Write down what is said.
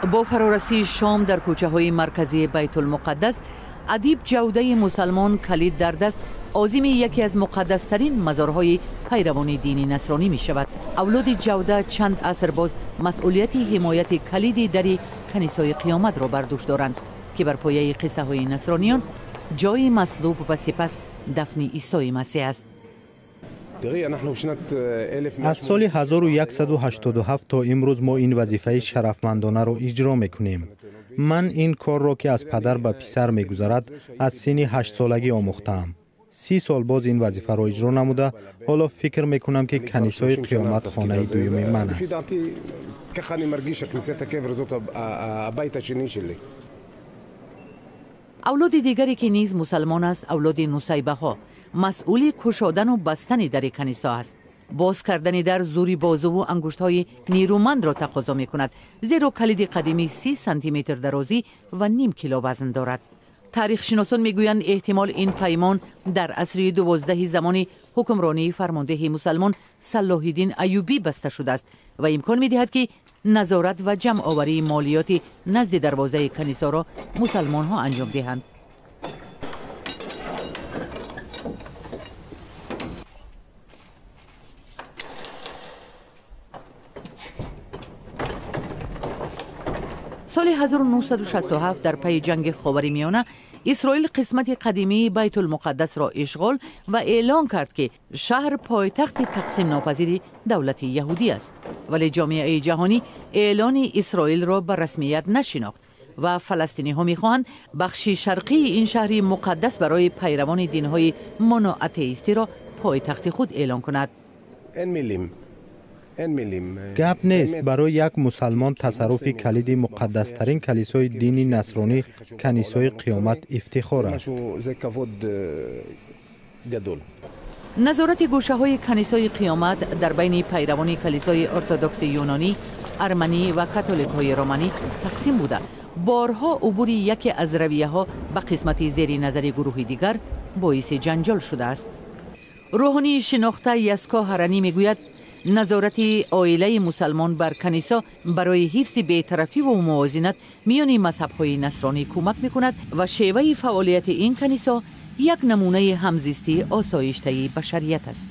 Бо фарорасии шом дар кӯчаҳои марказии Байтулмуқаддас Адиб Ҷавдаи мусалмон калид дар даст озими яке аз муқаддастарин мазорҳои пайравони дини насронӣ мешавад. Авлоди Ҷавда чанд аср боз масъулияти ҳимояти калиди дари канисои қиёматро бар дӯш доранд, ки бар пояи қиссаҳои насрониён ҷои маслуб ва сипас дафни Исои Масеҳ аст. Аз соли 1187 то имрӯз мо ин вазифаи шарафмандонаро иҷро мекунем. Ман ин корро, ки аз падар ба писар мегузарад, аз синни 8-солагӣ омӯхтаам. 30 сол боз ин вазифаро иҷро намуда, ҳоло фикр мекунам, ки канисои қиёмат хонаи дуюми ман аст. Авлоди дигаре, ки низ мусалмон аст, авлоди Нусайбаҳо, масъули кушодану бастани дари канисо аст. Боз кардани дар зури бозуву ангуштҳои нерӯмандро тақозо мекунад, зеро калиди қадимӣ 30 сантиметр дарозӣ ва ним кило вазн дорад. Таърихшиносон мегӯянд, эҳтимол ин паймон дар асри 12-и замони ҳукмронии фармондеҳи мусалмон Саллоҳиддин Аюбӣ баста шудааст ва имкон медиҳад, ки назорат ва ҷамъоварии молиёти назди дарвозаи канисоро мусалмонҳо анҷом диҳанд. Соли 1967 дар пайи ҷанги Ховари Миёна Исроил қисмати қадимии Байтулмуқаддасро ишғол ва эълон кард, ки шаҳр пойтахти тақсимнопазири давлати яҳудӣ аст. Вале ҷомеаи ҷаҳонӣ эълони Исроилро ба расмият нашинохт ва фаластиниҳо мехоҳанд бахши шарқии ин шаҳри муқаддас барои пайравони динҳои моноатеистиро пойтахти худ эълон кунад. Гап нест, барои як мусалмон тасарруфи калиди муқаддастарин калисои дини насронӣ, канисои қиёмат, ифтихор аст. Назорати гӯшаҳои канисои қиёмат дар байни пайравони калисои ортодокси юнонӣ, арманӣ ва католикҳои романӣ тақсим буда, борҳо убури яке аз равияҳо ба қисмати зери назари гурӯҳи дигар боиси ҷанҷол шудааст. Рӯҳонии шинохта Яско Ҳаранӣ мегӯяд, назорати оилаи мусалмон бар канисо барои ҳифзи бетарафиву мувозинат миёни мазҳабҳои насронӣ кӯмак мекунад ва шеваи фаъолияти ин канисо як намунаи ҳамзистии осоиштаи башарият аст.